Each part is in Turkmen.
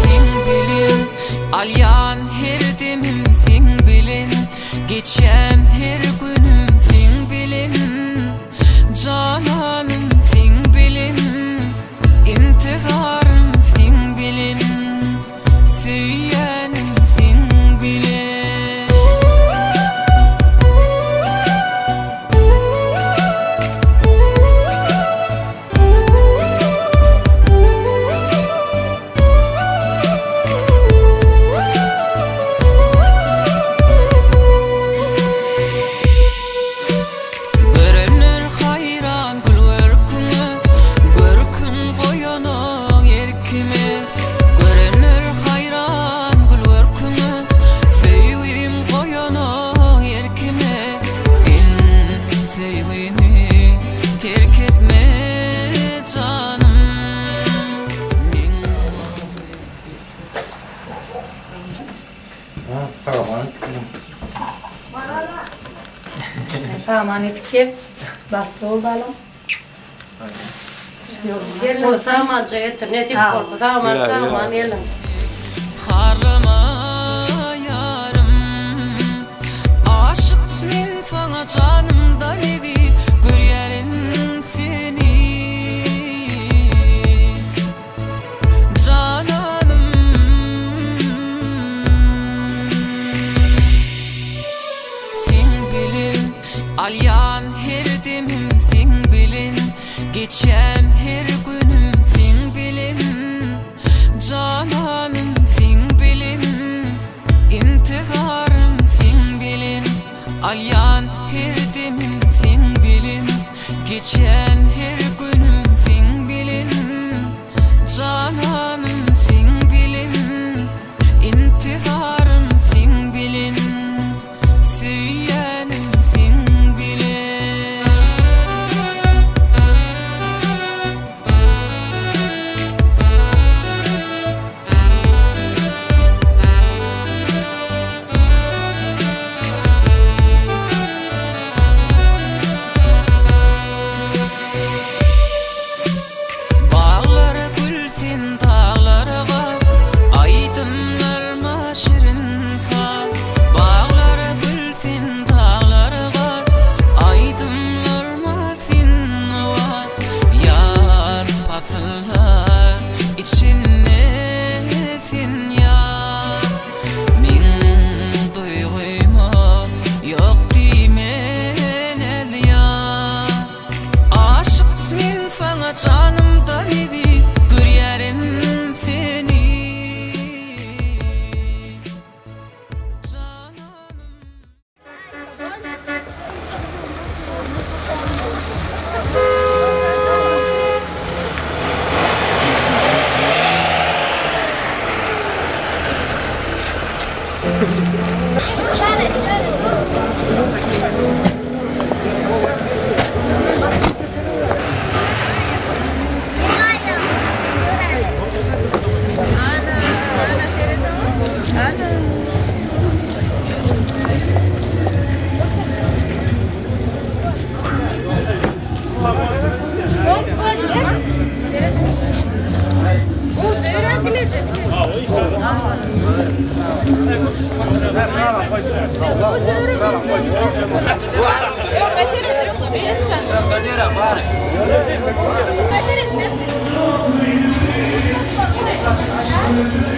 Seň bilen alýan her demim seň bilen geçýän her günüm seň bilen jananym seň bilen intizarym seň bilen söýýänim seň bilen. Görenler haýran gül görküňe, Görküň goýanok erkime. Görenler haýran gül görküňe, Söýgim goýanok erkime. Sen söýgimi terk etme janym. Meň Saman etip Bagtly bol balam. Gelin samanca getir nesip bolsa saman saman gelin. Harlama ýarym Aşyk men saňa janymdan eziz Görýärin seni Jananym Seň bilen alýan her demim seň bilen Geçýän her günüm seň bilen Jananym seň bilen Intizarym seň bilen Alýan her demim seň bilen Geçýän her günüm seň bilen Jananym seň bilen Intizarym seň bilen Söýýänim seň bilen. Baglara gül sen. Pasyllar içinde sen ýar Meň duýgyma ýok diýmen ýar Aşyk men saňa janymdan eziz Görýärin seni Jananym.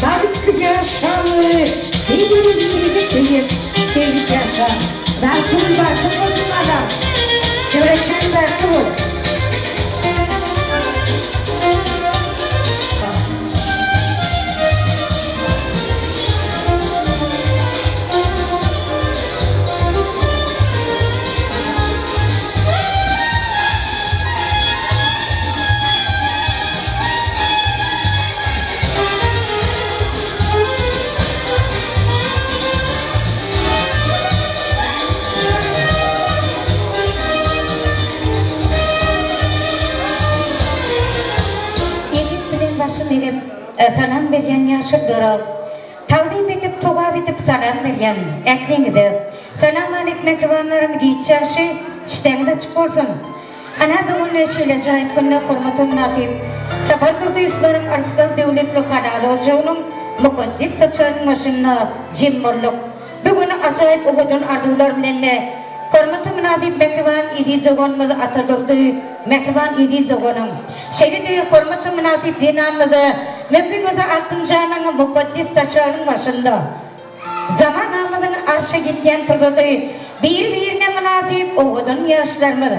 Bagtly ýaşaň, bir-biriňizi söýüp, söýlüp ýaşaň. Bagtly bol, bagtyň bolsun balam. Döwletjan bagtly bol. Edep bilen başym egip, salam berýän ýaşululara, tagzym edip, togap edip salam berýän ähliňize. Salam-aleýk mähribanlarym, giç ýagşy, işdäňiz açyk bolsun! Ana bu gün şeýle ajaýyp günde hormata mynasyp Sapar Durdyýewleriň rysgal döwletli halal ojagynyň mukaddes saçagynyň başynda jem bolduk. Bu gün ajaýyp owadan arzuwlar bilen hormata mynasyp mähriban eziz doganymyz Atadurdy mähriban eziz doganyň, şeýle-de hormata mynasyp zenanymyz mümkin bolsa Altynjanyň mukaddes saçagynyň başynda Zamanamyzyň arşa ýetýän pursady biri-birine mynasyp owadan ýaşlarymyz,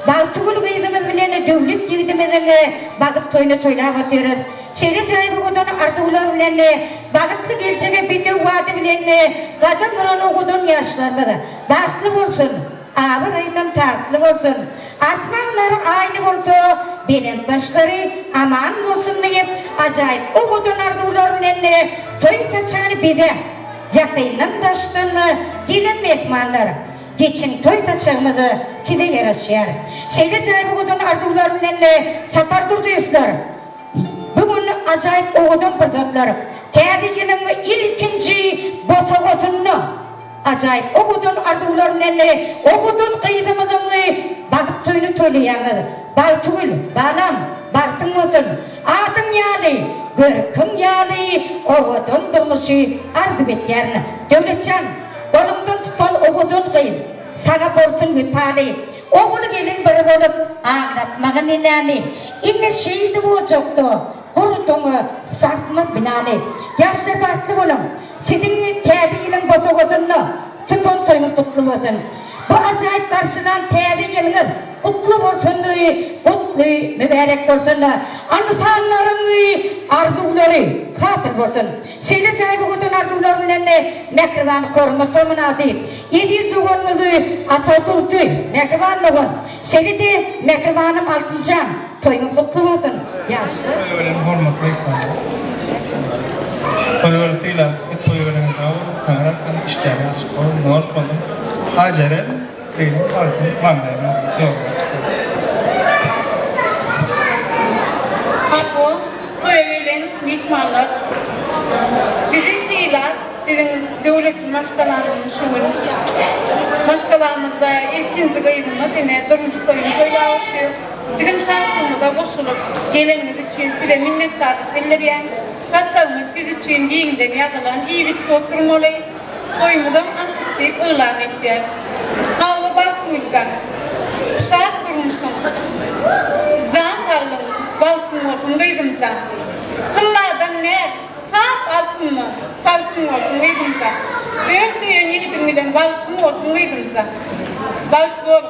Bagtygül gyzymyz bilen Döwlet ýigidimiziň bagt toýuny toýlap otyrys. Şeýle jaýy owadan arzuwlar bilen, bagtly geljege bedew bady bilen gadam uran owadan ýaşlarymyz bagtly bolsun, abraýyndan tagtly bolsun, asmanlary aýly bolsa, belent başlary aman bolsun diýip, ajaýyp owadan arzuwlar bilen toý saçagyny bezäp, ýakyndan-daşdan gelen myhmanlar, geçiň toý saçagymyz size ýaraşýar. Şeýle ajaýyp owadan arzuwlar bilen Sapar Durdyýewler bu gün ajaýyp owadan pursatlar, Täze ýylyň ilkinji bosagasynda, Ajaýyp owadan arzuwlar bilen owadan gyzymyzyň bagt toýuny toýlaýaňyz. Bagtygül, balam, bagtyň bolsun! Adyň ýaly, görküň ýaly owadan durmuşy arzuw etýärin. Döwletjan, goluňdan tutan owadan gyz, saňa bolsun wepaly. Ogul-gelin bir bolup, aglatmagyn enäni. Indi şeýdip ojakda gurduň sarsmaz binany. Ýaşlar bagtly boluň! Siziň Täze ýylyň bosagasynda tutan toýuňyz gutly bolsun! Bu ajaýyp garşylan Täze ýylyňyz gutly bolsun, gutly mübärek bolsun! Ynsanlaryň arzuwlary hasyl bolsun! Şeýle jaýby owadan arzuwlar bilen mähriban hormata mynasyp eziz doganymyzy Atadurdy mähriban dogan, şeýle-de mähribanym Altynjan Toýuňyz gutly bolsun ýaşlar. Toýa gelen hormatly myhmanlar. Toýa gel sylap siz toýa geleniňiz sag boluň Taňry atdan işdäňiz açyk bolsun noş bolsun Hajerem gyzyň alsyn maňlaýyna ýoluň açyk bolsun. Sag bol toýa gelen myhmanlar. Bizi sylap biziň döwletli maşgalamyzyň şu gün maşgalamyzda ilkinji gyzymyz ine durmuş toýuny toýlap otyr. Biziň şatlygymyza goşulyp geleniňiz üçin size minnetdarlyk bildirýän. Saçagymyz siz üçin giňden ýazylan, iýip-içip oturmaly. Toýumyzam açyk diýip yglan etýäs. Hawa Bagtygüljan, şat durmuşyň, jan saglygyň, bagtyň bolsun gyzymjan. Tylladan näz, sap altyndan tagtyň bolsun gyzymjan. Öz söýen ýigidiň bilen bagtyň bolsun gyzymjan. Bagtly bol.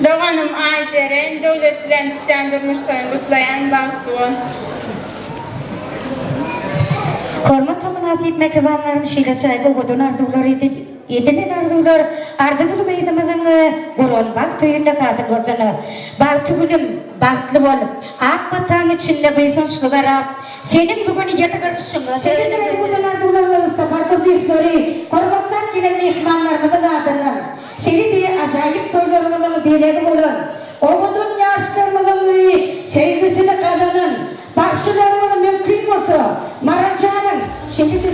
Doganym Aýjeren, Döwlet bilen tutýan durmuş toýuňy gutlaýan, bagtly bol. Hormata mynasyp mähribanlarym şeýle ajaýyp owadan arzuwlar edilen arzuwlar Arzygül gyzymyzyň guran bagt öýünde hasyl bolsun. Bagtygülüm bagtly bol. Ak pataň içinde buýsançly garap seniň bu gün ýylgyryşyňa Şeýle owadan arzuwlarymyzy Sapar Durdyýewleri hormatlap gelen myhmanlarymyzyň adyndan şeýle-de ajaýyp toýlarymyzyň bezegi bolan owadan ýaşlarymyzyň söýgüsini gazanan bagşylarymyz mümkin bolsa Maraljanyň şeýle-de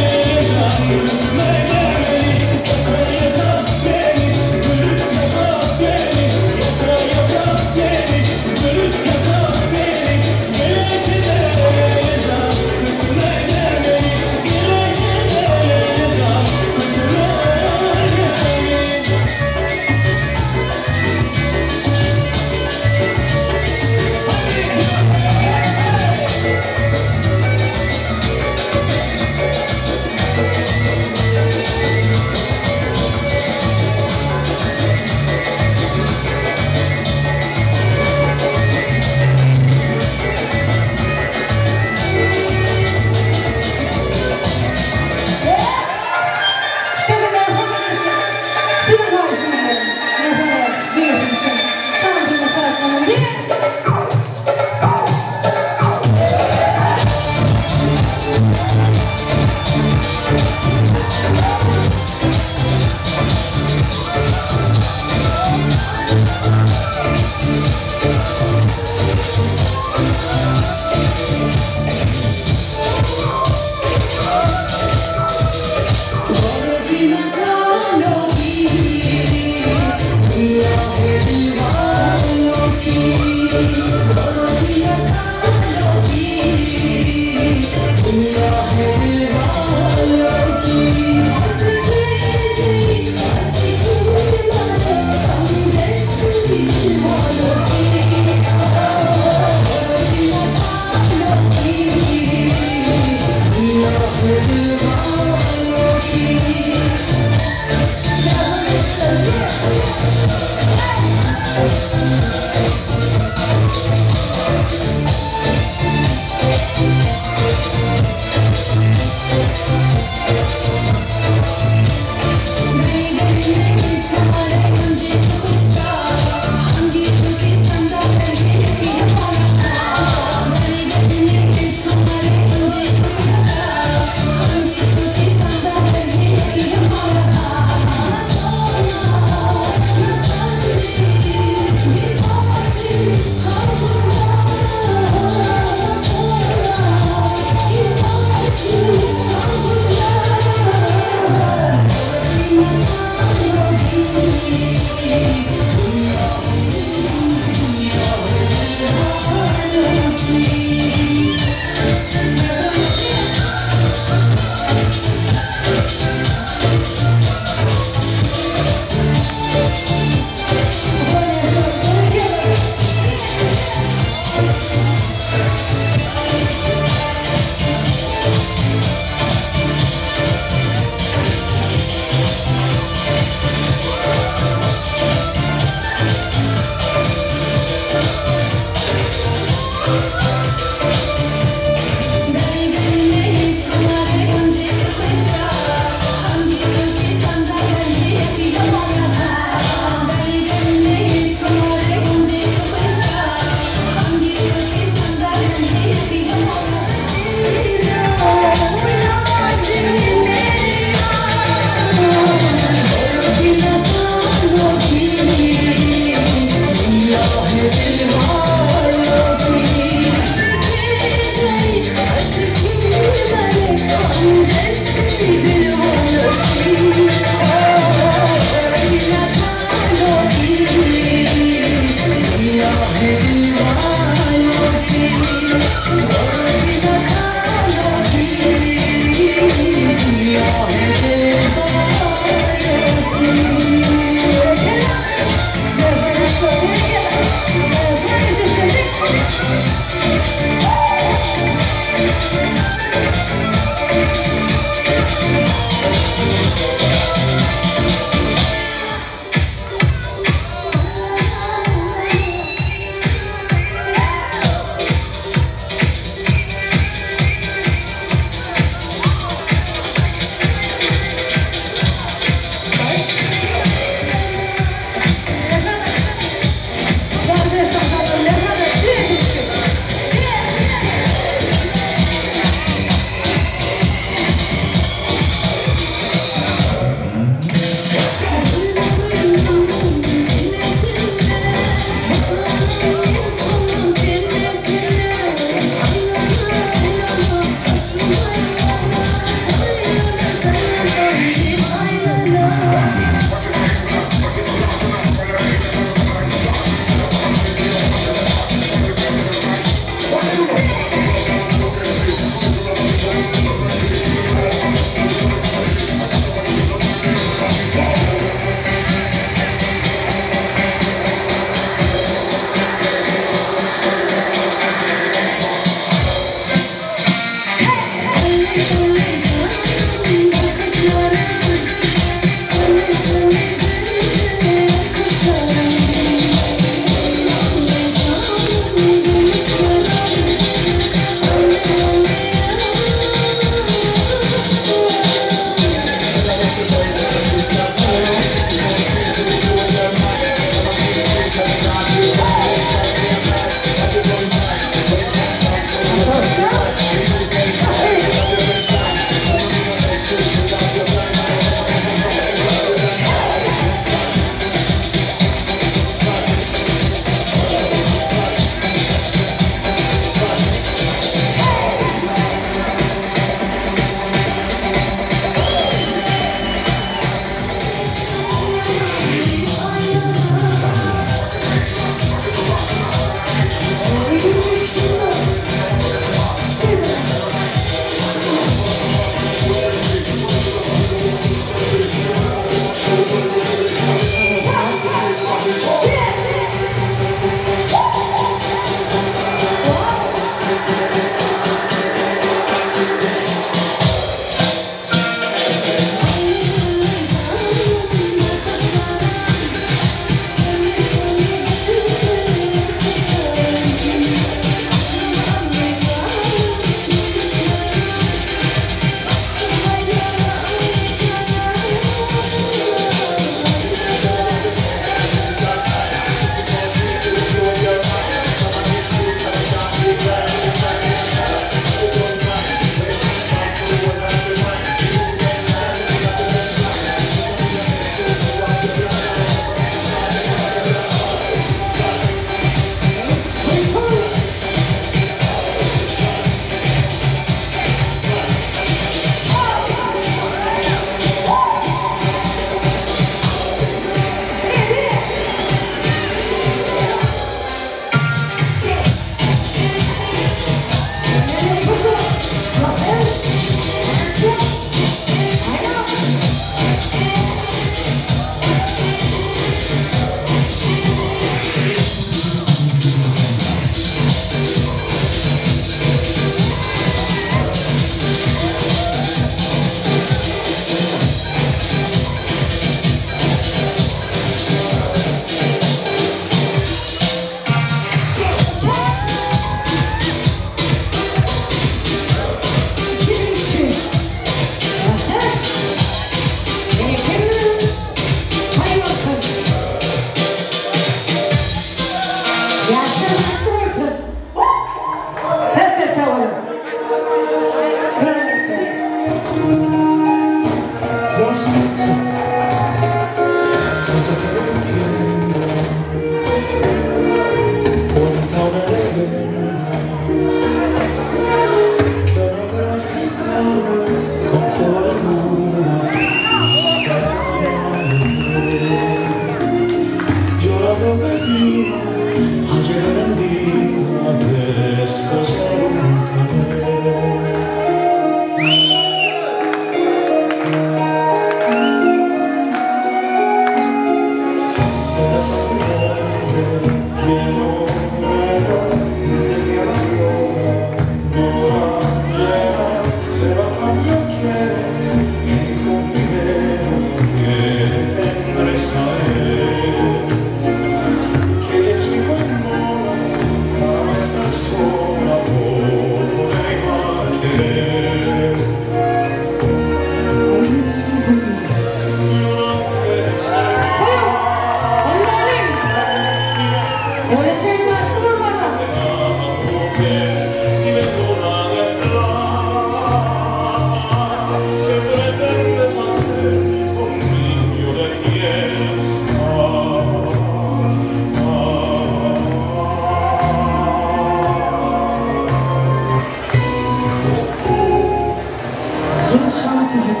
Ýaşaň söýüp,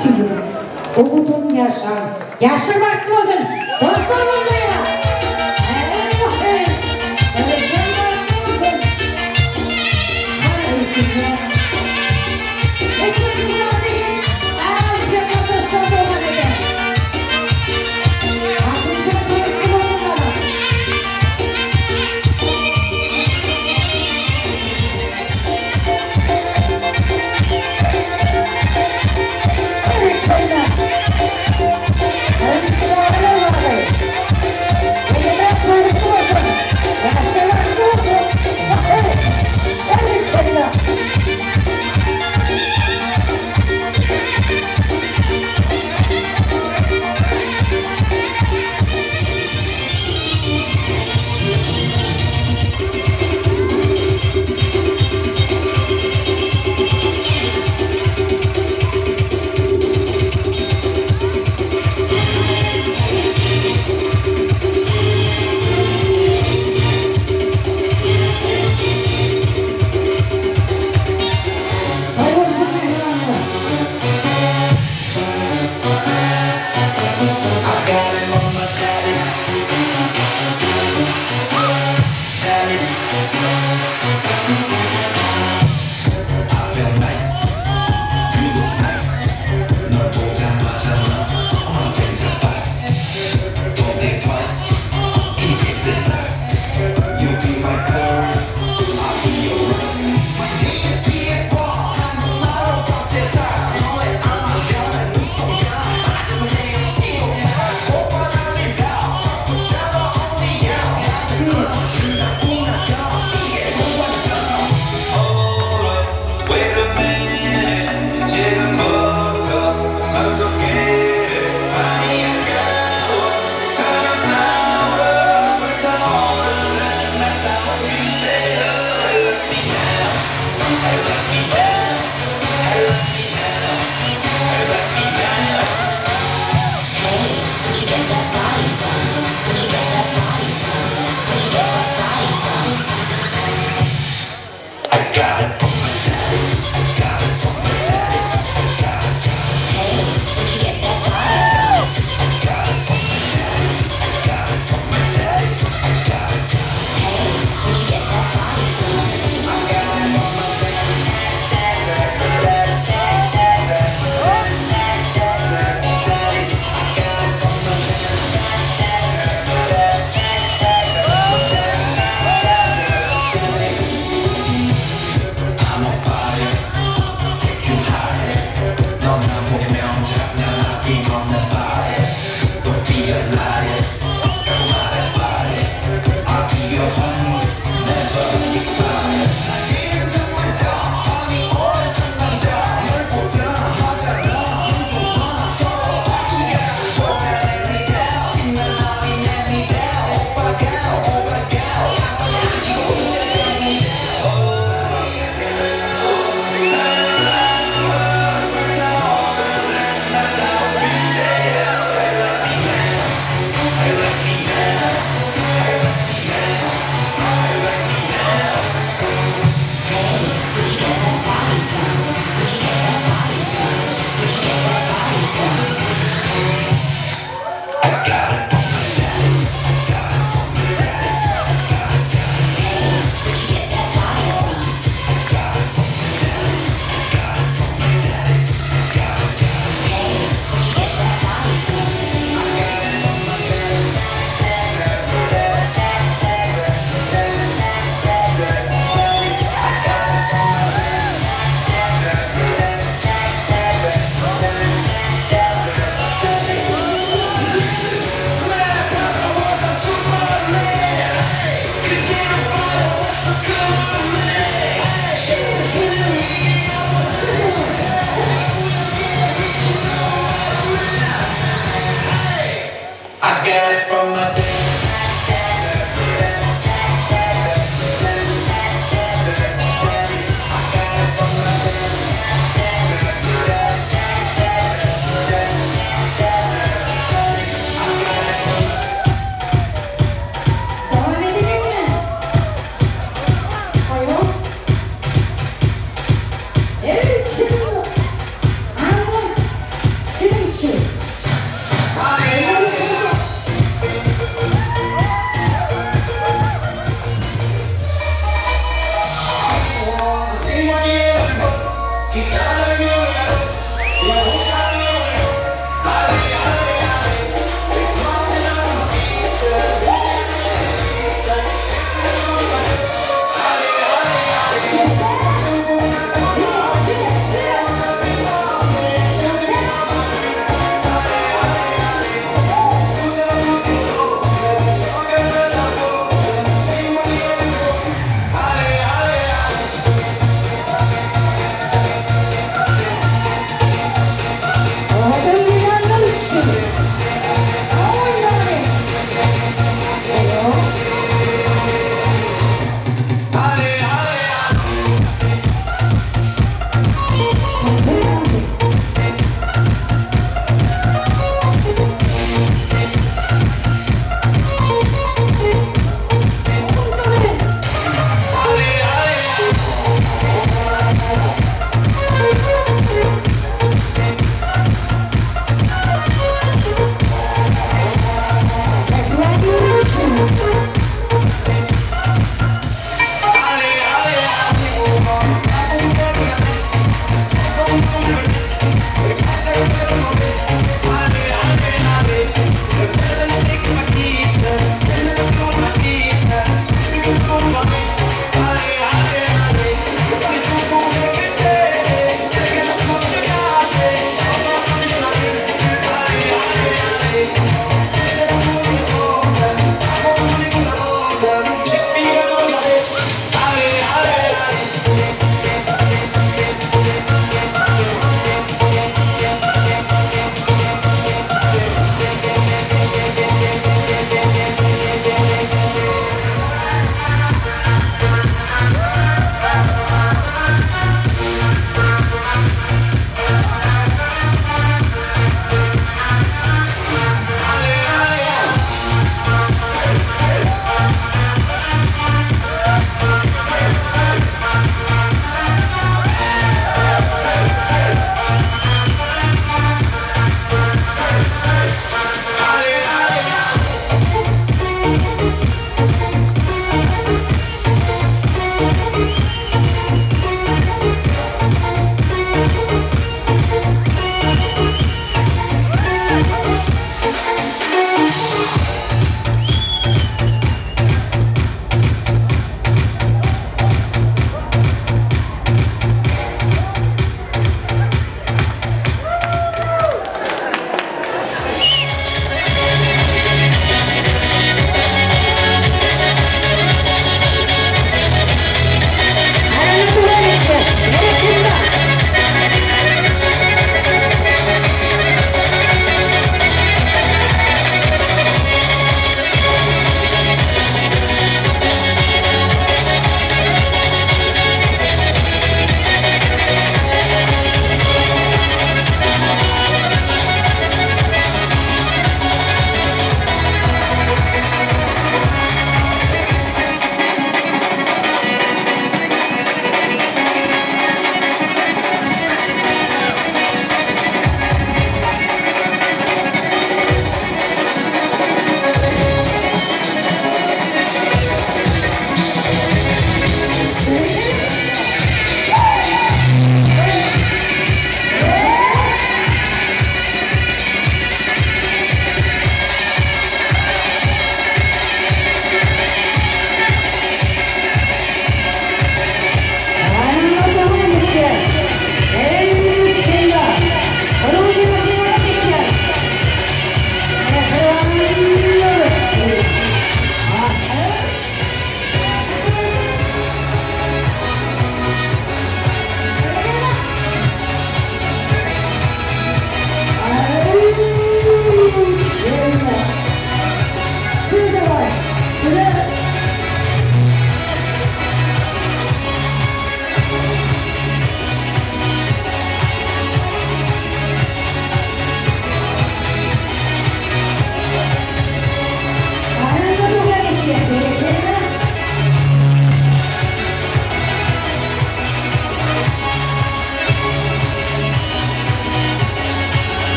söýüp, owadan ýaşaň. Ýaşlar bagtly bolsun! Dostlar bolmaýa! Äý, Enejan bagtly bolsun! Haraý size! Neçe güzel değil, ağız ve kardeşler dolan eder. Ateşe keyifli olsun bana. Evet, şöyle. Evet, şöyle var.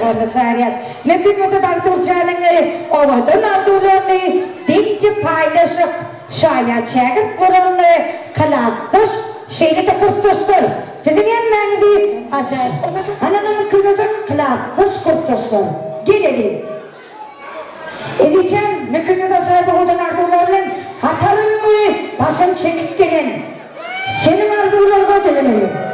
horda çagyrýas. Mümkin bolsa bagty gurçanyň owadan arzuwlaryny deňje paýlaşyp, şaýat şägirt bolan klasdaş, şeýle-de kursdaşlar, siziň hemmäňizi ajaýyp Hany mümkin bolsa klasdaş kursdaşlar, geleliň. Ezijan, mümkin bolsa ajaýyp owadan arzuwlar bilen hataryňy başyň çekip gelen seniň arzuwlaryňa döneýin.